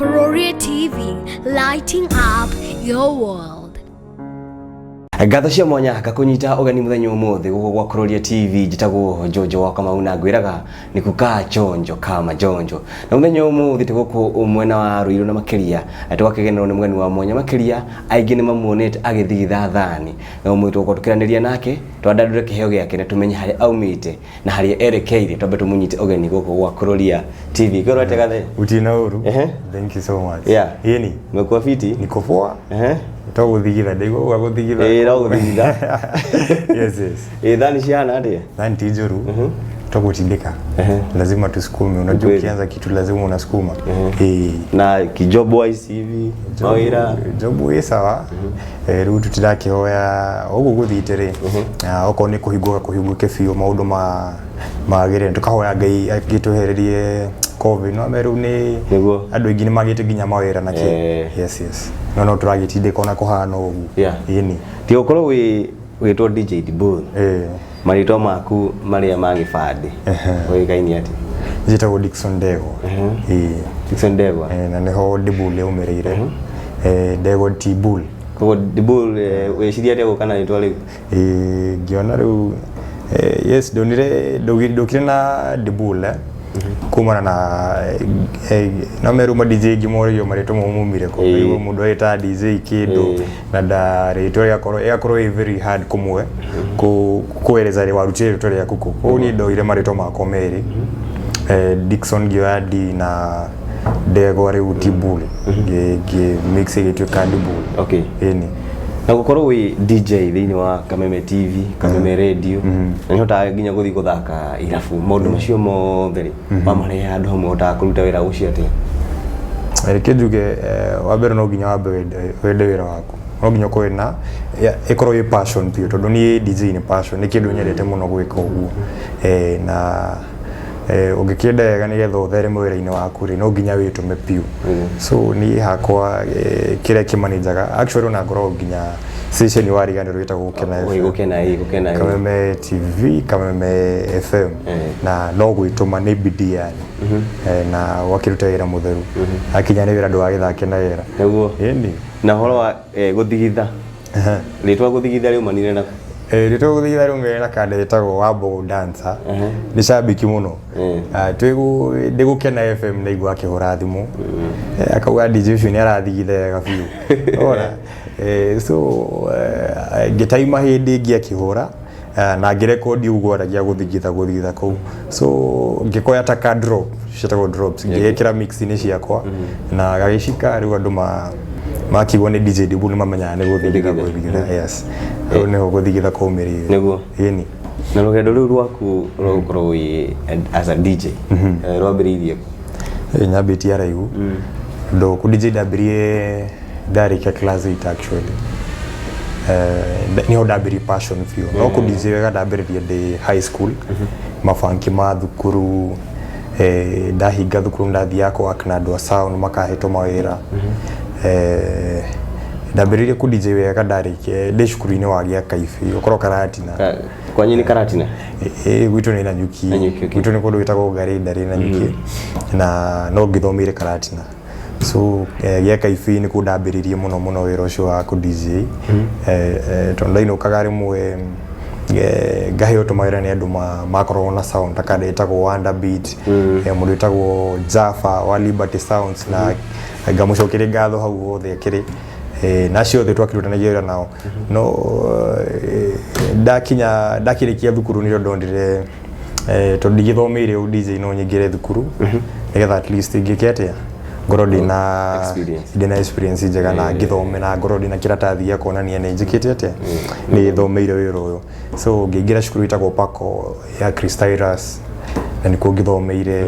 Kuroria TV, lighting up your world. Ngatho cia mwanya ngakũnyita ũgeni mũthenya ũmũthĩ gũkũ gwa Kuroria TV. Njĩtagwo Njonjo wa Kamau na ngwĩraga nĩ kukaa chonjo kama njonjo. Na mũthenya ũmũthĩ tĩ gũkũ mwena wa Ruiru, na makĩria tũgakĩgenerwo nĩ mũgeni wa mwanya makĩria. Aingĩ nĩ mamuonete agĩthigitha thani, na ũmũthĩ tũgũkorwo tũkĩranĩria nake, twandandũre kĩheo gĩake na tũmenye harĩa aumĩte na harĩa erekeire. Twambe tũmũnyite ũgeni gũkũ gwa Kuroria TV. Kwĩrwo atĩa, gathe? Utina uru. Ehe. Thank you so much. Yeni. Umekuwa fiti? Niko poa. To guthigitha, ndaigua guthigitha. Ĩĩ, no gũthigitha. Yes. Ĩ thani cihana atĩa? Thani ti njũru. To gutindika. Lazima tusukume. Unajua ukianza kitu lazima unasukuma. Eh. Na kijob wise hivi, mawĩra? Job ĩ sawa. Eh, rĩu tũtirakĩhoya ũguo gũthiĩte rĩ. Na okorwo nĩ kũhingũka kũhingũke biũ, maũndũ ma magĩrĩre, tũkahoya Ngai agĩtwehererie COVID. No rĩu nĩ andũ aingĩ nĩ magĩte nginya mawĩra na kĩ. Yes. No tũragĩtindĩka ona kũhana ũguo. Ĩni. Tiga ũkorwo wĩ wĩtwo DJ Dibul, marĩtwa maku marĩa ma gĩbandĩ ũĩkaine atĩ? Njĩtagwo Dickson Ndegwa. Ĩĩ. Dickson Ndegwa. Eh, na nĩho Dibul yaumĩrĩire. Eh, Ndegwa Tibul. Koguo Dibul, wĩciria atĩa gũka na rĩtwa rĩu? Ĩĩ, ngĩona rĩu yes, ndonire ndokire na Dibul kumana na no meru ma DJ ingĩ moragio marĩtwa mau maumire kũ. Rĩu mũndũ agĩtaga DJ kĩndũ na nda rĩtwa rĩgakorwo ĩgakorwo ĩ very hard kũmwe kũereza rĩ warutire rĩtwa rĩaku kũ. Koguo niĩ ndoire marĩtwa makwa merĩ, Dickson ngĩoya D na Ndegwa rĩu Tibul, ngĩ mix ĩgĩtuĩka Dibul. Ĩni. Na gũkorwo wĩ DJ thĩinĩ wa Kameme TV, Kameme Radio, na nĩhotaga nginya gũthiĩ gũthaka irabu, maũndũ macio mothe rĩ, wamarehe handũ hamwe, ũhotaga kũruta wĩra ũcio atĩa? Reke njuge, wa mbere no nginya wambe wende wĩra waku, no nginya ũkorwo na ĩkorwo ĩ passion biũ, tondũ niĩ DJ nĩ passion, nĩ kĩndũ nyendete mũno gwĩka ũguo. Na ũngĩkĩenda wega nĩgetha ũthereme wĩra-inĩ waku rĩ, no nginya wĩtũme biũ. So niĩ hakwa, kĩrĩa kĩmanĩnjaga actually, ona ngoragwo nginya station wariganĩrwo ĩtagwo Gũkena Oi, FM. Gũkena, ĩ, Gũkena, ĩ. Kameme TV, Kameme FM. Na no gwĩtũma nĩ bidii yani. Na ũgakĩruta wĩra mũtheru, akinya nĩ wĩra, ndũgagĩthake na wĩra. Ĩni. Na ũhoro wa gũthigitha, rĩtwa gũthigitha rĩumanire na? Rĩtwa gũthigitha rĩumĩre na kanda ĩtagwo Wambo Dancer, nĩ cambiki mũno. Ah, ndĩ Gũkena FM ndaigua akĩhũra thimũ. Akauga DJ ũcio nĩ arathigitha wega biũ. Ona so ngĩtaima hĩndĩ ĩngĩ akĩhũra, na ngĩrekondi ũguo aragia gũthigitha gũthigitha kũu, so ngĩkoya ta ka drop, ciĩtagwo drops, ngĩgĩkĩra mix-inĩ ciakwa na gagĩcika. Rĩu andũ ma makigwo nĩ DJ Dibu nĩ mamenyaga nĩ gũthigitha. Gũthigitha. Gũthigitha, yes, rĩu nĩho gũthigitha kwaumĩrĩire. Ĩni. Na rũgendo rũu rwaku rwa gũkorwo wĩ as a DJ rwambĩrĩirie kũ? Ĩ, nyambĩtie araihu ndo ku DJ. Ndambirie ndarĩkia class 8 actually. Niho ndambirie passion biũ, no ku DJ wega ndambĩrĩrie ndĩ high school, mabanki ma thukuru. Ndahinga thukuru ndathiaga kũwork na andũ a sound, makahetwo mawĩra. Ndambĩrĩirie ku DJ wega ndarĩkia ndĩ cukuru-inĩ wa gĩa Kaibi, ũkorwo Karatina. Kwanyu nĩ Karatina? Ĩ, gwitũ nĩ Nanyuki. Nanyuki, okay. Gwitũ nĩ kũndũ gwĩtagwo Ngarĩndarĩ Nanyuki, na no ngĩthomeire Karatina. So gĩa Kaibi nĩ kũu ndambĩrĩirie mũno mũno wĩra ũcio wa kũ DJ, tondũ ndainũkaga rĩmwe, ngaheo tũmawĩra nĩ andũ makoragwo na sound ta kanda ĩtagwo Wonder Beat, mũndũ wĩtagwo Jaffa wa Liberty Sounds, na ngamũcokeria ngatho hau hothe akĩrĩ, na acio othe twakĩrutanagia wĩra nao. No ndakinya ndakĩrĩkia thukuru nĩrĩo ndonire, tondũ ndigĩthomeire ũ DJ, no nyingĩre thukuru nĩgetha at least ngĩke atĩa, ngorwo ndĩna Experience. Ndĩna experience njega na ngĩthome na ngorwo ndĩna kĩratathi gĩa kuonania nĩ njĩkĩte atĩa, nĩ thomeire wĩra ũyũ. So ngĩingĩra cukuru ĩtagwo Paco ya Christyrus, na nĩkuo ngĩthomeire.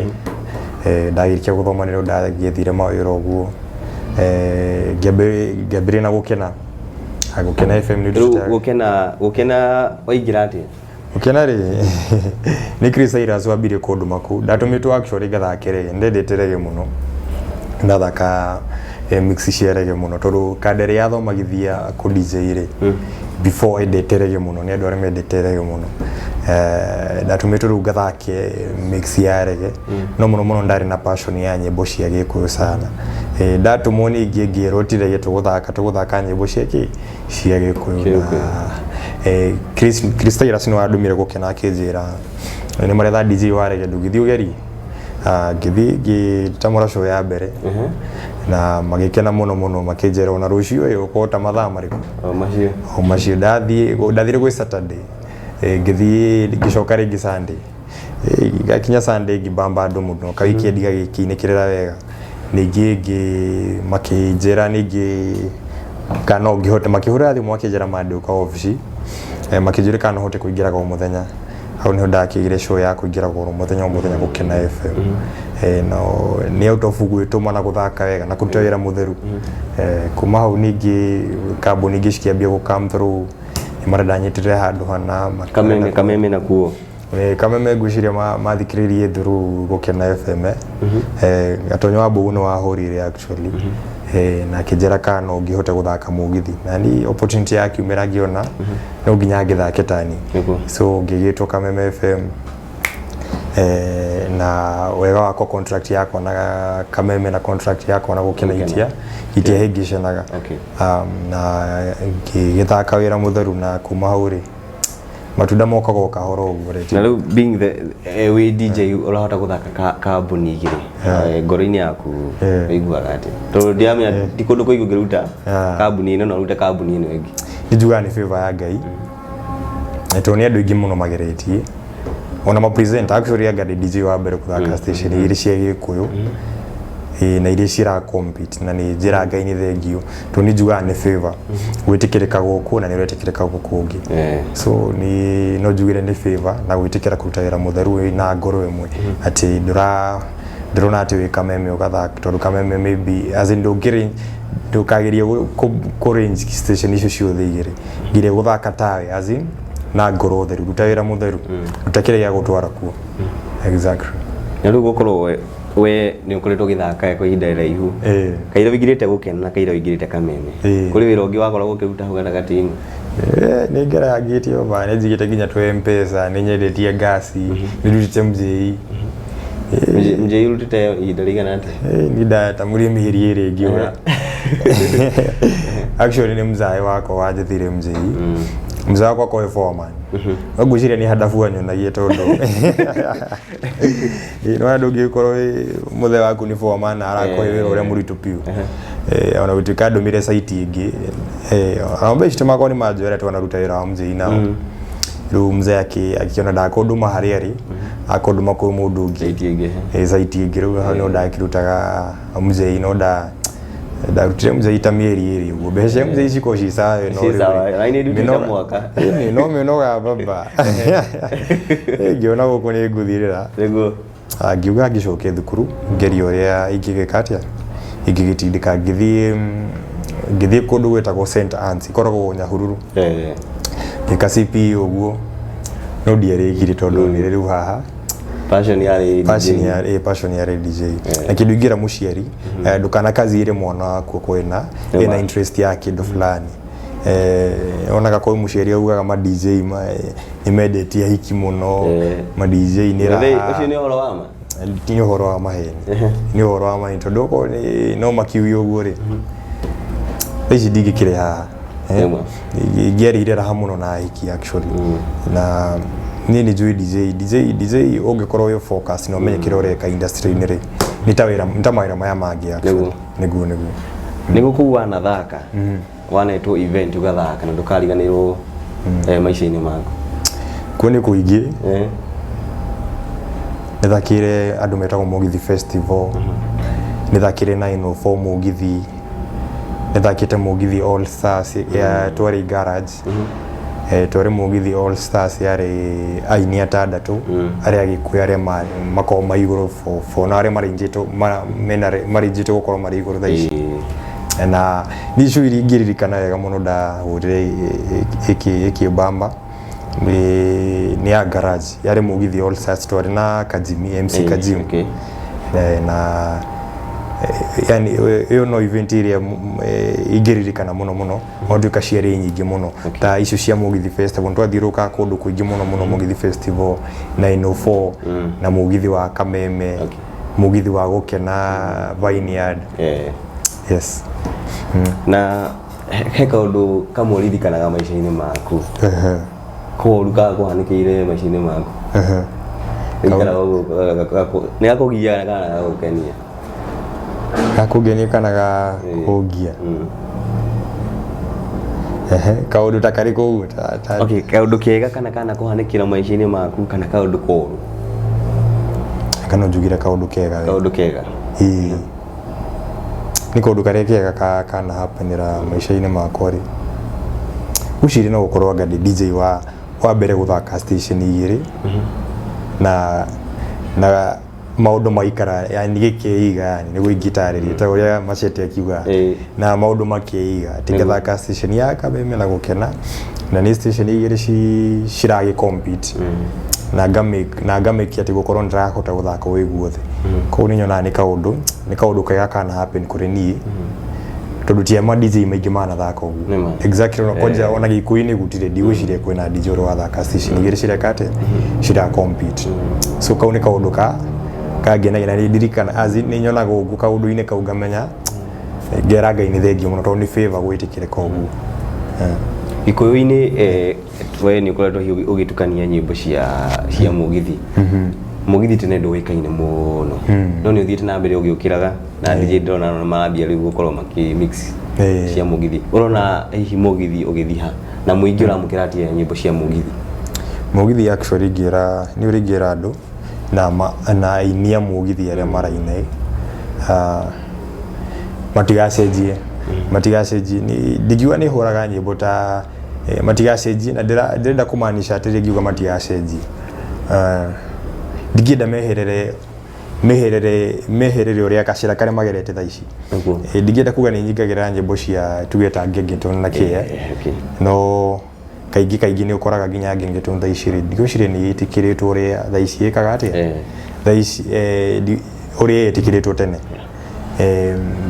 Ndagĩrĩkia gũthoma nĩrĩo ndagĩethire mawĩra ũguo. Ngĩambĩrĩria na Gũkena. Ah, Gũkena FM nĩ Rĩu ndutĩte. Gũkena waingĩra atĩa? Gũkena rĩ, nĩ Chris Cyrus wambirie kũndũma kũu. Ndatũmĩtwo actually ngathake reggae, ndendete reggae mũno, ndathaka mix cia reggae mũno, tondũ kanda ĩrĩa yathomagithia kũ DJ rĩ before endete reggae mũno, nĩ andũ arĩa mendete reggae mũno. Ndatũmĩtwo rĩu ngathake mix ya reggae, no mũno mũno ndarĩ na passion ya nyĩmbo cia Gĩkũyũ sana. Ndatũmwo ningĩ ngĩrwo ti reggae tũgũthaka, tũgũthaka nyĩmbo cia kĩ cia Gĩkũyũ. Na Chris Tigers nĩ wandũmire gũkena, akĩnjĩra nĩ maretha DJ wa reggae, ndũngĩthiĩ ũgerie. Ngĩthiĩ ngĩtamũra show ya mbere na magĩkena mũno mũno, makĩnjĩra ona rũciũ ĩ ũkũhota mathaa marĩkũ? O macio. O macio. Ndathiĩ, ndathire gwĩ Saturday, ngĩthiĩ ngĩcoka rĩngĩ Sunday. Ngakinya Sunday ngĩbamba andũ mũno, ka weekend gagĩkĩinĩkĩrĩra wega. Ningĩ ngĩ makĩnjĩra ningĩ kana no ngĩhote, makĩhũrĩra thimũ makĩnjĩra mandĩũka obici, makĩnjũria kana no hote kũingĩraga o mũthenya. Hau niho ndakĩgire show ya kũingĩraga o mũthenya o mũthenya Gũkena FM. No nĩ out of gwĩtũma na gũthaka wega na kũruta wĩra mũtheru. Kuma hau ningĩ kambuni ingĩ cikĩambia gũ come through, nĩ marenda nyitĩrĩre handũ hana. Kameme, Kameme nakuo? Kameme ngwĩciria mathikĩrĩirie through Gũkena FM. Gatonyo wa Mbugu nĩ wahũrire actually, na akĩnjĩra kana no ngĩhote gũthaka mũgithi, na ni opportunity yakiumĩra ngĩona no nginya ngĩthake tani. So ngĩgĩtwo Kameme FM. Na wega wakwa, contract yakwa na Kameme na contract yakwa na Gũkena itiahĩngĩcanaga. Na ngĩgĩthaka wĩra mũtheru, na kuma hau rĩ, matunda mokaga o kahora ũguo rĩ. Na rĩu being the wĩ DJ ũrahota gũthaka kambuni igĩrĩ, ngoro-inĩ yaku ũiguaga atĩ tondũ ndiramenya ti kũndũ kũingĩ ũngĩruta kambuni ĩno na ũrute kambuni ĩno ĩngĩ? Nĩ njugaga nĩ favor ya Ngai, tondũ nĩ andũ aingĩ mũno mageretie ona ma presenter. Actually, anga ndĩ DJ wa mbere gũthaka station igĩrĩ cia Gĩkũyũ, na iria cira compete, na nĩ njĩra Ngai nĩ thengiũ, tondũ nĩ njugaga nĩ favor gwĩtĩkĩrĩka gũkũ na nĩ ũretĩkĩrĩka gũkũ kũngĩ. So nĩ no njugire nĩ favor na gwĩtĩkĩra kũruta wĩra mũtheru wĩ na ngoro ĩmwe, atĩ ndũra ndĩrona atĩ wĩ Kameme ũgathaka tondũ Kameme maybe, as in, ndũngĩrĩ ndũkagerie kũ range station icio ciothe igĩrĩ, ngiria gũthaka tawe, as in, na ngoro theru, ruta wĩra mũtheru, ruta kĩrĩa gĩa gũtwara kuo, exactly. Na rĩu gũkorwo we nĩ ũkoretwo ũgĩthaka kwa ihinda rĩraihu, kaira ũingĩrĩte Gũkena na kaira ũingĩrĩte Kameme, kũrĩ wĩra ũngĩ wakoragwo ũkĩruta hau gatagatĩ-inĩ? Nĩ ngerangĩtie oba, nĩ njigĩte nginya tũ Mpesa, nĩ nyendetie ngasi, nĩ ndutĩte mjei. Mjei ũrutĩte ihinda rĩigana atĩa? Ni ndatamurie mĩeri ĩrĩ ngĩũra. Actually, nĩ mzae wakwa wanjĩthire mjei. Mzae wakwa kwa foreman, no ngwĩciria nĩ handabu anyonagie, tondũ nĩwona ndũngĩkorwo wĩ mũthee waku nĩ foreman na arakũhe wĩra ũrĩa mũritũ biũ. Ona gũtuĩka ndũmire site ĩngĩ, ona mbeca makwa nĩ manjoera twanaruta wĩra wa mzee nao. Rĩu mzee akĩona ndakũndũma harĩa arĩ, akũndũma kwĩ mũndũ ũngĩ. Site ĩngĩ. Site ĩngĩ. Rĩu hau nĩho ndakĩrutaga mzee, no ndarutire mzee ta mĩeri 2 ũguo. Mbeca cia mzee cikorwo ci sawa, no Ci rĩu sawa, rĩ, na niĩ ndutĩte mwaka. No mĩnoga baba. Ngĩona gũkũ nĩ ngũthirĩra. Ngiuga ngĩcoke thukuru ngerie ũrĩa ingĩgĩka, atĩa ingĩgĩtindĩka. Ngĩthiĩ kũndũ gwĩtagwo St Anne's, ĩkoragwo Nyahururu. Ngĩka CPE ũguo, no ndiarĩkirie tondũ nĩ rĩu haha. Passion yarĩ DJ. Passion ya passion yarĩ DJ. Na kĩndũ ingĩra mũciari, ndũkanakaziĩre mwana waku okorwo ĩna interest ya kĩndũ fulani. Onaga kwĩ mũciari augaga ma DJ nĩ mendetie ahiki mũno. Ma DJ nĩ raha. Ũcio nĩ ũhoro wa ma? Ti ũhoro wa maheni, nĩ ũhoro wa maheni, tondũ okorwo nĩ no makiuge ũguo rĩ, thaa ici ndingĩkĩrĩ haha. Nĩma. Ingĩarĩire raha mũno na ahiki actually. Na niĩ nĩ njũĩ DJ ũngĩkorwo wĩ focus na ũmenye kĩrĩa ũreka industry-inĩ rĩ, nĩ ta wĩra, nĩ ta mawĩra maya mangĩ actually. Nĩguo. Nĩguo kũu wanathaka, wanetwo event ũgathaka na ndũkariganĩrwo maica-inĩ maku? Kuo nĩ kũingĩ. Nĩthakĩire andũ metagwo Mũgithi Festival, nĩthakĩire 904 Mũgithi, nĩthakĩte Mũgithi All Stars ya twarĩ garage. Twarĩ Mũgithi All Stars, yarĩ aini atandatũ arĩa Agĩkũyũ arĩa makoragwo ma igũrũ for na arĩa marĩnjĩtwo mena marĩnjĩtwo gũkorwo marĩ igũrũ thaa ici. Na nĩ icio iria ingĩririkana wega mũno ndahũrire ĩkĩmbamba nĩ ya garage, yarĩ Mũgithi All Stars, twarĩ na Kajimi MC. Kajimu. Na Yani ĩyo no event ĩrĩa ingĩririkana mũno mũno, no nduĩka ciarĩ nyingĩ mũno ta icio cia Mũgithi Festival. Twathiũrũrũkaga kũndũ kũingĩ mũno mũno, Mũgithi Festival 904 na mũgithi wa Kameme, mũgithi wa Gũkena Vineyard. Yes. Na he kaũndũ kamwe ũririkanaga maica-inĩ maku koru kakũhanĩkĩire maica-inĩ maku? Gaikaraga ũguo, nĩ gakũgia kana gagũkenia? Gakũngenia kana gakũngia? Ehe, kaũndũ ta karĩkũ ũguo Okay, kaũndũ kega kana kũhanĩkĩra maica-inĩ maku kana kaũndũ koru? Kana njugire kaũndũ kega we. Kaũndũ kega. Ĩĩ, nĩ kaũndũ karĩa kega kana happenĩra maica-inĩ makwa rĩ, gwĩciria no gũkorwo anga ndĩ DJ wa mbere gũthaka station igĩrĩ na maũndũ maikara, yani gĩkĩiga, yani nĩguo ingĩtarĩria ta ũrĩa Machete akiuga, na maũndũ makĩiga atĩ ngathaka station ya Kameme na Gũkena, na nĩ station igĩrĩ ciragĩ compete, na ngamake atĩ gũkorwo nĩndĩrahota gũthaka wĩ guothe. Koguo nĩ nyonaga nĩ kaũndũ kega kana happen kũrĩ niĩ, tondũ ti ma DJ maingĩ manathaka ũguo. Nĩ ma. Exactly, ona kwanja ona Gĩkũyũ-inĩ gũtirĩ, ndigwĩciria kwĩna DJ ũrĩa wathaka station igĩrĩ cireka atĩa, cira compete. So kau nĩ kaũndũ ka kangenagia na nĩ ndirikana, as in, nĩ nyonaga ũguo kaũndũ-inĩ kau ngamenya, ngera Ngai nĩ thengiũ mũno tondũ nĩ favor gwĩtĩkĩrĩka ũguo. Gĩkũyũ-inĩ, we nĩ ũkoretwo hihi ũgĩtukania nyĩmbo cia mũgithi. Mũgithi tene ndũĩkaine mũno, no nĩ ũthiĩte na mbere ũgĩũkĩraga na DJ ndĩrona nĩ marambia rĩu gũkorwo makĩ mix cia mũgithi. Ũrona hihi mũgithi ũgĩthiĩ ha na mũingĩ ũramũkĩra atĩa nyĩmbo cia mũgithi? Mũgithi actually ingĩra nĩ ũrĩa ingĩra andũ na aini a mũgithi arĩa maraina, matigacenjie. Ndingiuga nĩ hũraga nyĩmbo ta matigacenjie, na ndĩrenda kũmaanisha atĩrĩ, ngiuga matigacenjie, ndingĩenda meherere ũrĩa gacĩra karĩa magerete thaa ici. Ndingĩenda kuga nĩ nyingagĩra nyĩmbo cia tuge ta Gengeton na kĩ, no kaingĩ kaingĩ nĩ ũkoraga nginya Gengeton thaa ici rĩ, ndigwĩciria nĩ ĩtĩkĩrĩtwo ũrĩa thaa ici ĩkaga atĩa, thaa ici ũrĩa ĩtĩkĩrĩtwo tene.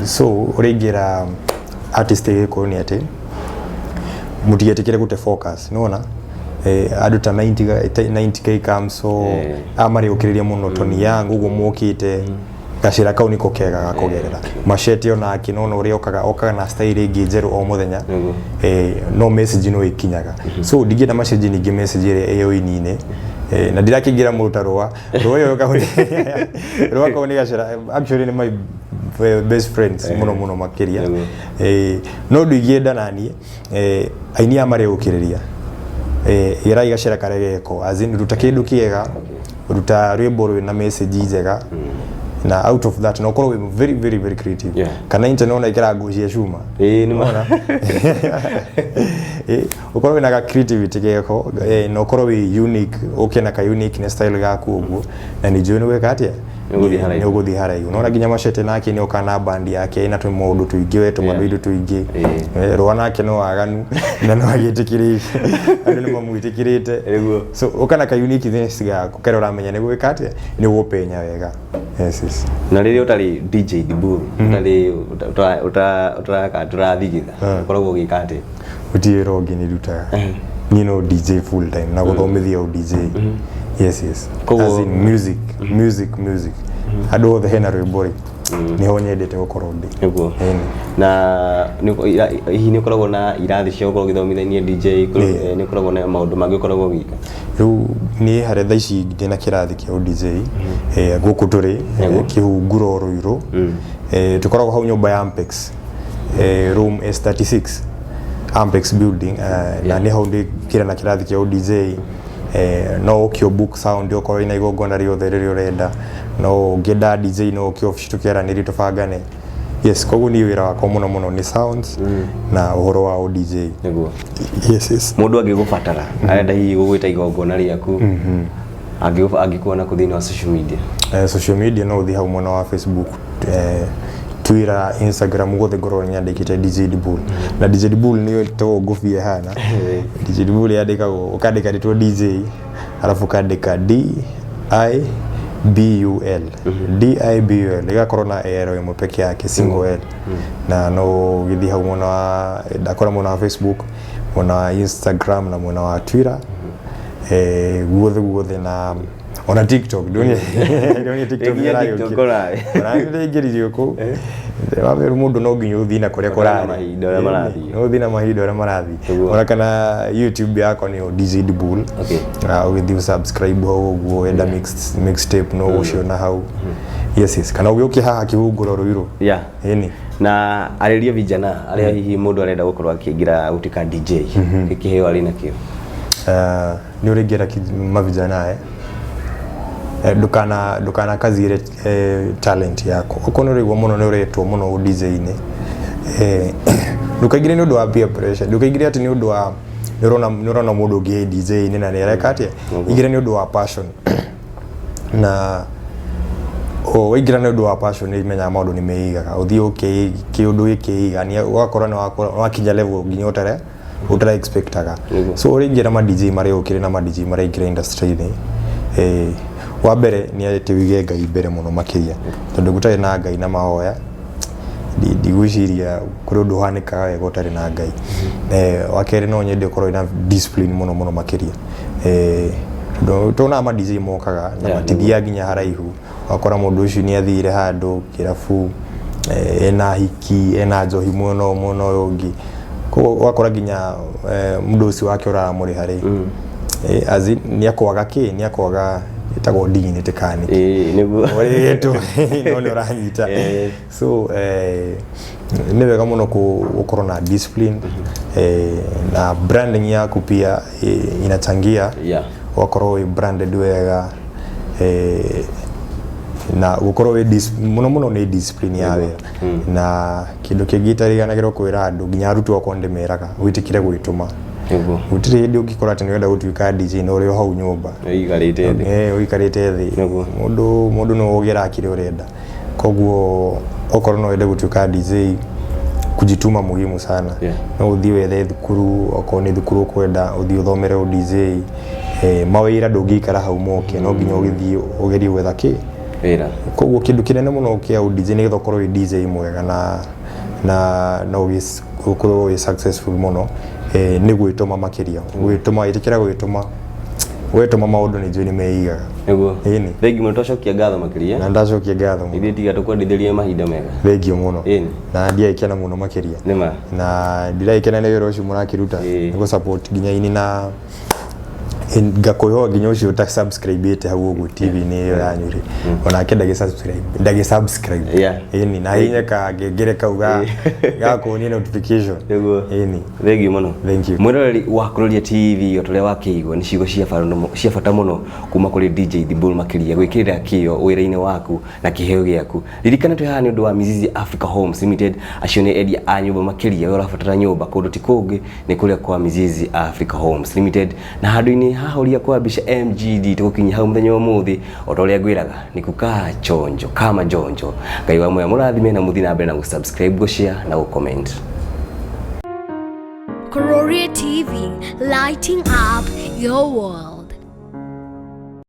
So ũrĩa ingĩra artist Gĩkũyũ nĩ atĩ mũtigetĩkĩre gũte focus. Nĩwona andũ ta 90 90K Kamso amarĩũkĩrĩria mũno, Tony Young ũguo mokĩte, gacĩra kau nĩko kega ga kũgerera. Machete onake nona ũrĩa okaga na style ĩngĩ njerũ o mũthenya, no message no ĩkinyaga. So ndingĩenda message ningĩ message ĩrĩa ĩ ũini-inĩ, na ndirakĩingĩra mũndũ ta Rũa Rũa ĩyo kau Rũa kau nĩ gacĩra, actually nĩ my best friends mũno mũno makĩria. No ndingĩenda naniĩ aini aya marĩũkĩrĩria, ĩrai gacĩra karĩa geko, as in ruta kĩndũ kĩega, ruta rwĩmbo rwĩna message njega, na out of that na ũkorwo wĩ very very very creative. Kana internet ona ĩkĩra nguo cia cuma. Ĩĩ, nĩ ma. Ũrona? Ũkorwo wĩna ga creativity geko, na ũkorwo wĩ unique, ũke na ka uniqueness style gaku ũguo, na nĩ njũĩ nĩ gwĩka atĩa. Nĩ ũgũthiĩ haraihu. Nĩ ũgũthiĩ haraihu. Nona nginya Machete nake nĩ oka na band yake ĩna tũmaũndũ tũingĩ we tũmaũndũ tũingĩ. Rũa nake no waganu na no agĩtĩkĩrĩte, andũ nĩ mamwĩtĩkĩrĩte. So ũka na ka uniqueness gaku karĩa ũramenya nĩ gwĩka atĩa, nĩ ũgũpenya wega. Yes. Na rĩrĩa ũtarĩ DJ Dibul, ũtarĩ ũtarathigitha, ũkoragwo ũgĩka atĩa? Gũtirĩ wĩra ũngĩ nĩ ndutaga niĩ, no DJ full time na gũthomithia o DJ. Yes. As in music, music, music, andũ othe hena rwĩmbo rĩ, nĩho nyendete gũkorwo ndĩ. Ĩni. Na hihi nĩ ũkoragwo na irathi cia gũkorwo ũgĩthomithania DJ? Nĩ ũkoragwo na maũndũ mangĩ ũkoragwo ũgĩka? Rĩu niĩ harĩa thaa ici ndĩna kĩrathi kĩa DJ gũkũ tũrĩ Kĩhunguro Ruiru. Tũkoragwo hau nyũmba ya Ampex, room S36, Ampex building, na nĩ hau ndĩkĩra na kĩrathi kĩa DJ. No ũke book sound okorwo ina igongona rĩothe rĩrĩa ũrenda, no ũngĩenda DJ no ũke ofici tũkĩaranĩrie tũbangane. Yes, koguo niĩ wĩra wakwa mũno mũno nĩ sounds na ũhoro wa DJ. Yes. Mũndũ angĩgũbatara, arenda hihi gũgwĩta igongona rĩaku, angĩkuona kũ thĩinĩ wa social media? Social media no ũthiĩ hau mwena wa Facebook, Twitter, Instagram, guothe ngorwo nyandĩkĩte DJ Dibul. Na DJ Dibul nĩ to ngũbia ĩhana DJ Dibul, yandĩkagwo ũkandĩka rĩtwa DJ, alafu ũkandĩka D I B U L D I B U L igakorwo na L ĩmwe peke yake, single L. Na no gĩthiĩ hau mwena wa, ndakora mwena wa Facebook, mwena wa Instagram na mwena wa Twitter, guothe guothe, na ona TikTok. Ndoni TikTok. Nginya TikTok onawe. Ona nĩndĩingĩririo kũu. Wamberu mũndũ no nginya ũthiĩ na kũrĩa Na kũrarĩ. mahinda ũrĩa marathiĩ. No ũthiĩ na mahinda ũrĩa marathiĩ. Nĩguo. Ona kana YouTube yakwa nĩyo DJ Dibul. Ah, ũgĩthiĩ ũsubscribe hau ũguo, wenda mixtape no ũciona hau. Yes, kana ũgĩũke haha kĩhungũro Ruiru. Ĩni. Na arĩria vijana arĩa hihi mũndũ arenda gũkorwo akĩingĩra gũtuĩka DJ, gĩkĩheo arĩ nakĩo. Ah, nĩ ũrĩngĩra mavijana ndukana ndukana kazire talent yako. Okorwo nĩ ũraigua mũno nĩ ũretwo mũno DJ-inĩ, ndũkaingĩre nĩ ũndũ wa peer pressure, ndũkaingĩre atĩ nĩ ũndũ wa nĩ ũrona mũndũ ũngĩ DJ-inĩ na nĩ areka atĩa. Ingĩra nĩ ũndũ wa passion, na o waingĩra nĩ ũndũ wa passion nĩ menyaga maũndũ nĩ meigaga, ũthiĩ kĩũndũ gĩkĩiga nĩ ũgakora nĩ wakinya level nginya ũtara expectaga. So ũrĩingĩra ma DJ marĩa ũkĩrĩ na ma DJ maraingĩra industry-inĩ, wa mbere nĩ atĩ ũige Ngai mbere mũno makĩria, tondũ gũtarĩ na Ngai na mahoya ndigwĩciria kũrĩ ũndũ ũhanĩkaga wega ũtarĩ na Ngai. Wa kerĩ, no nyende ũkorwo wĩna discipline mũno mũno makĩria, tondũ tuonaga ma DJ mokaga na matithiaga nginya haraihu. Wakora mũndũ ũcio nĩ athire handũ kĩrabu, ena hiki, ena njohi mũno mũno ũyũ ũngĩ, koguo ũgakora nginya mũndũ ũcio wake ũramũrĩha rĩ, as in, nĩ akwaga kĩ, nĩ akwaga ĩtagwo dignity kana nĩkĩ. Ĩĩ, nĩguo. Ũrĩtwo no nĩ ũranyita. So nĩ wega mũno gũkorwo na discipline, na branding yaku pia inachangia. Ũgakorwo wĩ branded wega, na gũkorwo wĩ mũno mũno nĩ discipline ya wĩra. Na kĩndũ kĩngĩ itariganagĩrwo kwĩra andũ, nginya arutwo akwa ndĩmeraga, wĩtĩkĩre gwĩtũma. Gũtirĩ hĩndĩ ũngĩkora atĩ nĩũrenda gũtuĩka DJ na ũrĩ o hau nyũmba. Ũikarĩte thĩ. Ũikarĩte thĩ. Mũndũ no ũgeraga kĩrĩa ũrenda. Koguo okorwo no wende gũtuĩka DJ, kujituma muhimu sana. No ũthiĩ wethe thukuru, okorwo nĩ thukuru ũkwenda ũthiĩ ũthomere ũ DJ. Mawĩra ndũngĩikara hau moke, no nginya ũgĩthiĩ ũgerie gwetha kĩ wĩra. Koguo kĩndũ kĩnene mũno kĩa ũ DJ, nĩgetha ũkorwo wĩ DJ mwega na ũkorwo wĩ successful mũno, nĩ gwĩtũma makĩria, gwĩtũma, ĩtĩkĩra gwĩtũma. Wetũma maũndũ nĩ njũĩ nĩ meigaga. Ĩni. Thengi mũno, twacokia ngatho makĩria. Na ndacokia ngatho mũno. Ithuĩ tiga tũkwendithĩrie mahinda mega. Thengio mũno. Ĩni. Na ndiagĩkena mũno makĩria. Nĩma. Na ndiragĩkena nĩ wĩra ũcio mũrakĩruta. Nĩ gũ support nginya ini na ngakwĩhoa nginya ũcio ũta subscribe ĩte hau ũguo TV-inĩ ĩyo yanyu rĩ, onake ndagĩ subscribe, ndagĩ subscribe. Ĩni, na hihinya kangengere kau ga kuonia notification. Ĩni. Thengi mũno. Thank you. Mwĩroreri wa Kuroria TV, o ta ũrĩa wakĩigua nĩ ciugo cia bata mũno kuma kũrĩ DJ Dibul, makĩria gwĩkĩrĩra kĩo wĩra-inĩ waku na kĩheo gĩaku. Ririkana twĩ haha nĩ ũndũ wa Mizizi Africa Homes Limited. Acio nĩ endia a nyũmba makĩria. We ũrabatara nyũmba kũndũ ti kũngĩ, nĩ kũrĩa kwa Mizizi Africa Homes Limited. Na handũ-inĩ haha ũria kwa mbica MGD tũgũkinyia hau mũthenya wa ũmũthĩ. O ta ũrĩa ngwĩraga, nĩ kukaa chonjo kama njonjo. Ngai wa muoyo mũrathime na mũthiĩ na mbere na gũ-subscribe, gũ-share na gũ-comment. Kuroria TV, lighting up your world.